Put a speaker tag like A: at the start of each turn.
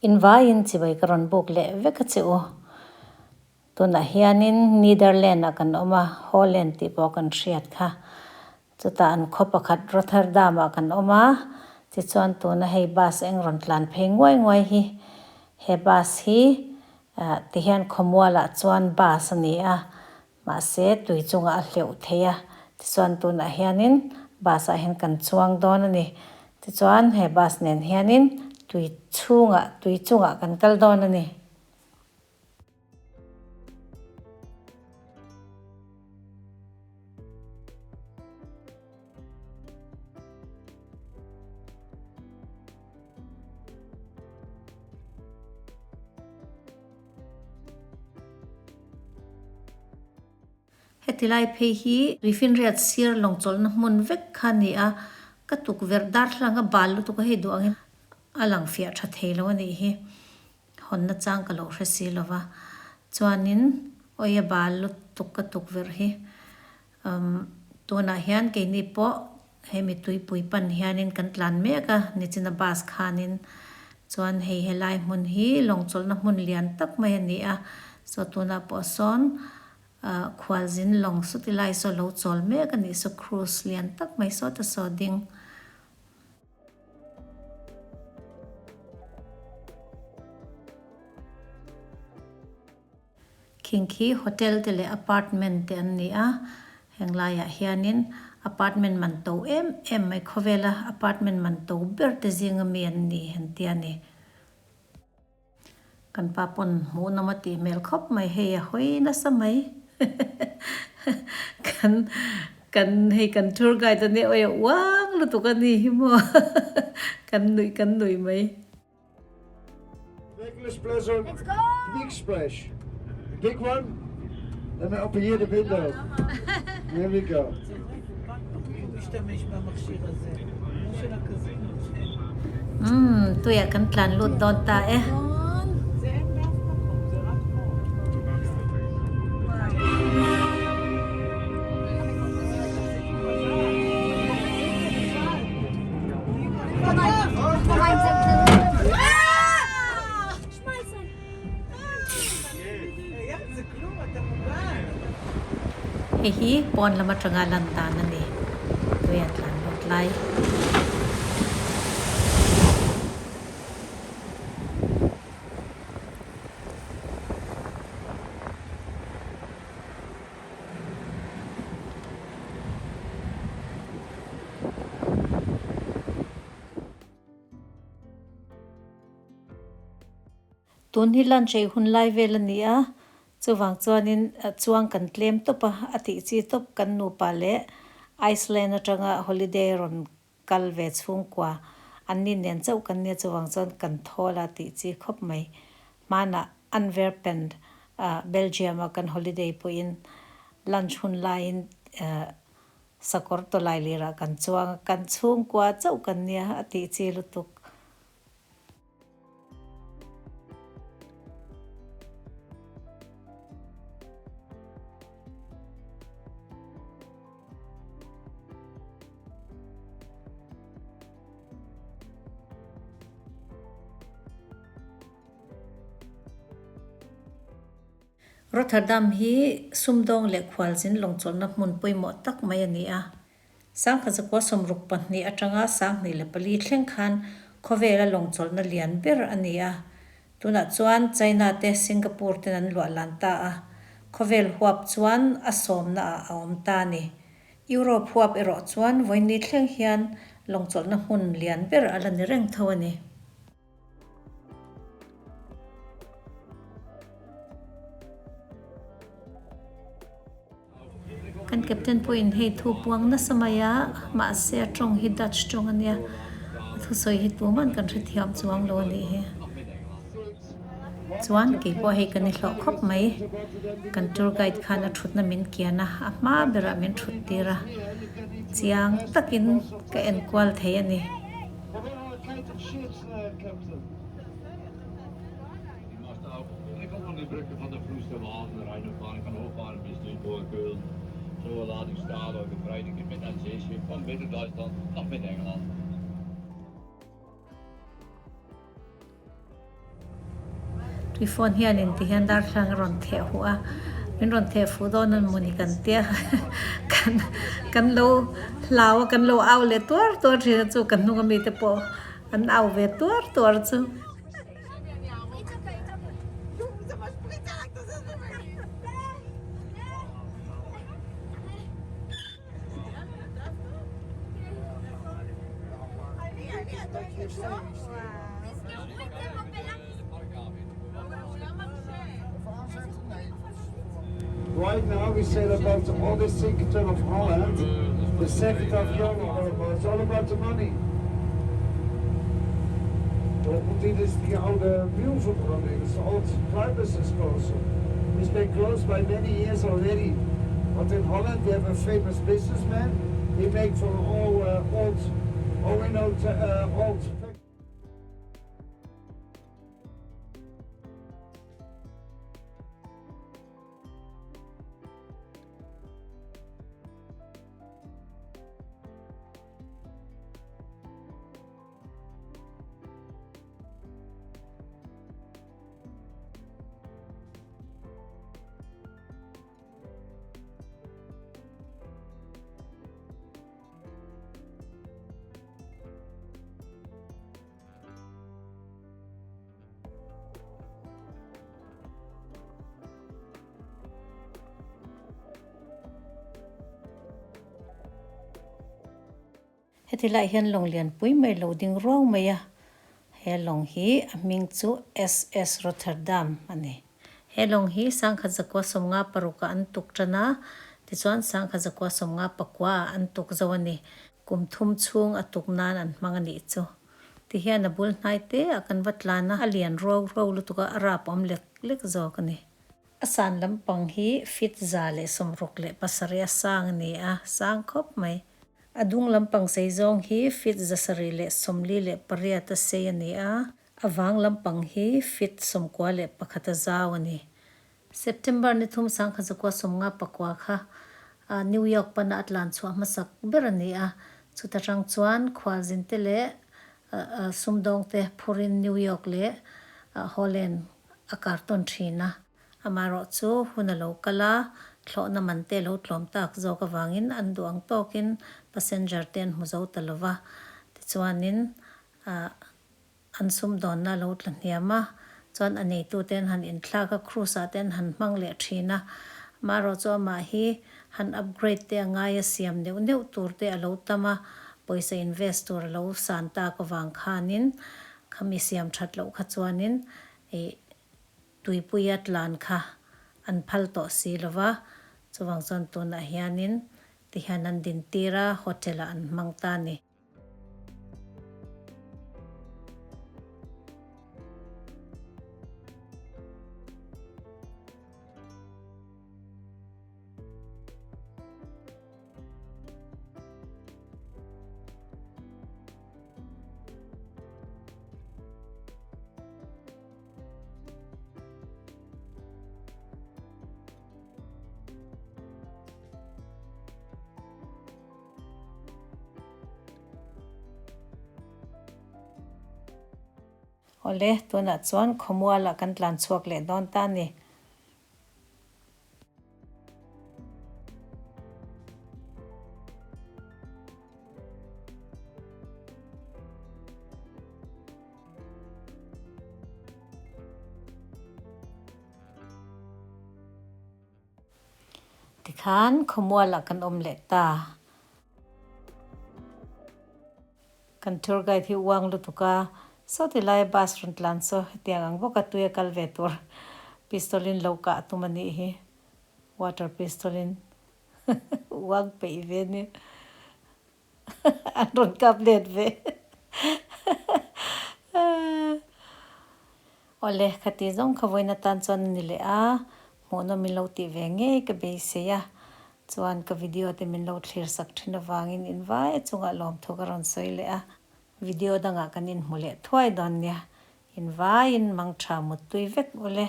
A: In vaiin chibai ka rawn buk leh vek a che u. Tunah hianin Netherland ah kan awm a, Holland tih pawh kan hriat kha. Chutah an khaw pakhat Rotterdam ah kan awm a, tichuan tuna hei bus eng rawn tlan phei nguai nguai hi. He bus hi tihian khawmualah chuan bus a ni a, Mahse, tui chungah a hleuh thei a, tichuan tunah hianin bus ah hian kan chuang dawn a ni. Tichuan he bus nen hianin tui chhungah, tui chungah kan kal dawn a ni. Heti lai phei hi tuifinriat sir lawng chawlhna hmun vek kha a ni a, ka tukverh darthlalang a bal lutuk a hei duh angin a lang fiah tha thei lo a nih hi, hawnna chang ka lo hre si lo va, chuanin awi a bal lutuk ka tukverh hi umm tunah hian keini pawh Hemi tuipui pan hianin kan tlan mek a, nichina bus khanin chuan hei helai hmun hi lawng chawlhna hmun lian tak mai a ni a, saw tunah pawh sawn ah khualzin lawng sawti lai saw lo chawl mek a nih saw cruise lian tak mai sawta saw ding. Khing khi hotel te leh apartment te an ni a, heng laiah hianin apartment man to em em mai khawvela apartment man to ber te zinga mi an ni an ti a ni. Kan pa pawn hmuh nawm a tih hmel khawp mai hei a hawi nasa mai kan kan hei kan tour guide a nia awi a uang lutuk a ni hi maw kan nuih kan nuih mai.
B: Nicholas Pleasant, Let's go! Big splash. Big one. Then I open here the window. Here we go.
A: Umm tuiah kan tlan lut dawn ta e. Hei hi pawn lam atanga lan dan a ni. Tui a tlan lut lai. Tun hi lunch ei hun lai vel a ni a, chuvang chuanin chuang kan tlem tawp a, a tih chi tawp kan nupa leh Iceland atanga holiday rawn kal ve chhungkua an ni nen chauh kan nia chuvang chuan kan thawl a tih chi khawp mai. Hmanah Antwerpen Belgium a kan holiday pawhin lunch hun laiin Sakawr tawlai lirah kan chuang a, kan chhungkua chauh kan nia a tih chi lutuk. Rotterdam hi sumdawng leh khualzin lawngchawlhna hmun pawimawh tak mai a ni a. Sangkhat zakua 62 atanga 24 thleng khan khawvela lawngchawlhna lian ber a ni a. Tunah chuan China te Singapore ten an luah lan ta a, khawvel huap chuan a sawmna ah a awm ta a ni. Europe huap erawh chuan vawiin ni thleng hian lawngchawlhna hmun lian ber a la ni reng tho a ni. Kan captain pawhin hei thu puang nasa mai a, mahse a tawng hi Dutch tawng a nia, a thusawi hi tuman kan hrethiam chuang lo a nih hi. Chuan keipawh hei kan i hlawh khawp mai, kan tour guide khan a thutna min kian a, a hma berah min thut tir a, chiang takin ka enkual thei a ni. Tuifawn hianin tihian darthlalang a rawn theh huh a, min rawn theh fuh dawn a mawni kan tia kan kan lo hlau a kan lo au leh tuar tuar thin a chu kan hnung ami te pawh an au ve tuar tuar chu.
B: Right now we sail about the oldest sector of Holland, the second of Europe. It's all about the money. Dit is die oude wielverbranding, it's the old prime disposal. It's been closed by many years already. But in Holland they have a famous businessman. He make for all old, old, old
A: Heti laiah hian lawng lianpui mai lo ding ruau mai a, he lawng hi a hming chu SS Rotterdam a ni. He lawng hi sangkhat zakua sawmnga paruk ah an tuk tan a, tichuan sangkhat zakua sawmnga pakua ah an tuk zo a ni. Kum thum chhung a tuk nan an hmang a nih chu. Tihian a bul hnai te ah kan va tlan a, a lian ruau ruau lutuk a, a rap awm lek lek zawk a ni. A san lampang hi feet 167 a sang a ni a, sang khawp mai. A dung lampang sei zawng hi feet 748 a sei a ni a, a vang lampang hi feet 91 a zau a ni. September ni thum 1959 kha New York pana a tlan chhuah hmasak ber a ni a, chuta tang chuan khualzinte leh sumdawngte phurin New York leh Holland a kar tawn thin a. Amaherawh chu hun a lo kal a, thlawhna man te lo tlawm tak zawk avangin an duh ang tawkin passenger te an hmu zo ta lo va. Tichuanin an sumdawnna a lo tla hniam a, chuan a neitute an han inthlak a, cruise ah te an han hmang leh thin a. Amaherawh chu amah hi han upgrade te a ngai a, siam neuh neuh tur te a lo tam a, pawisa invest tur a lo san tak avang khanin Khami siam that loh kha chuanin ih tuipuia tlan kha an phal tawh si lo va, chuvang chuan tunah hianin tihian an din tir a, hotel ah an hmang ta a ni. Awle, tunah chuan khawmualah kan tlan chhuak leh dawn ta a ni. Tikhan khawmualah kan awm leh ta. Kan tour guide hi uang lutuk a, saw ti laia bus rawn tlan saw hetiang ang bawka tui a kal ve tur pistol in lo kah tum a nih hi, water pistol in uang peih ve nia an rawn kap let ve Awle khati zawng kha vawiin atan chuan a ni leh a, hmuhnawm min lo tih ve ngei ka beisei a, Chuan ka video te min lo thlir sak thin avangin in vai a chungah lawmthu ka rawn sawi leh a, video dangah kan inhmu leh thuai dawn nia, in vaiin mangtha muttui vek ule.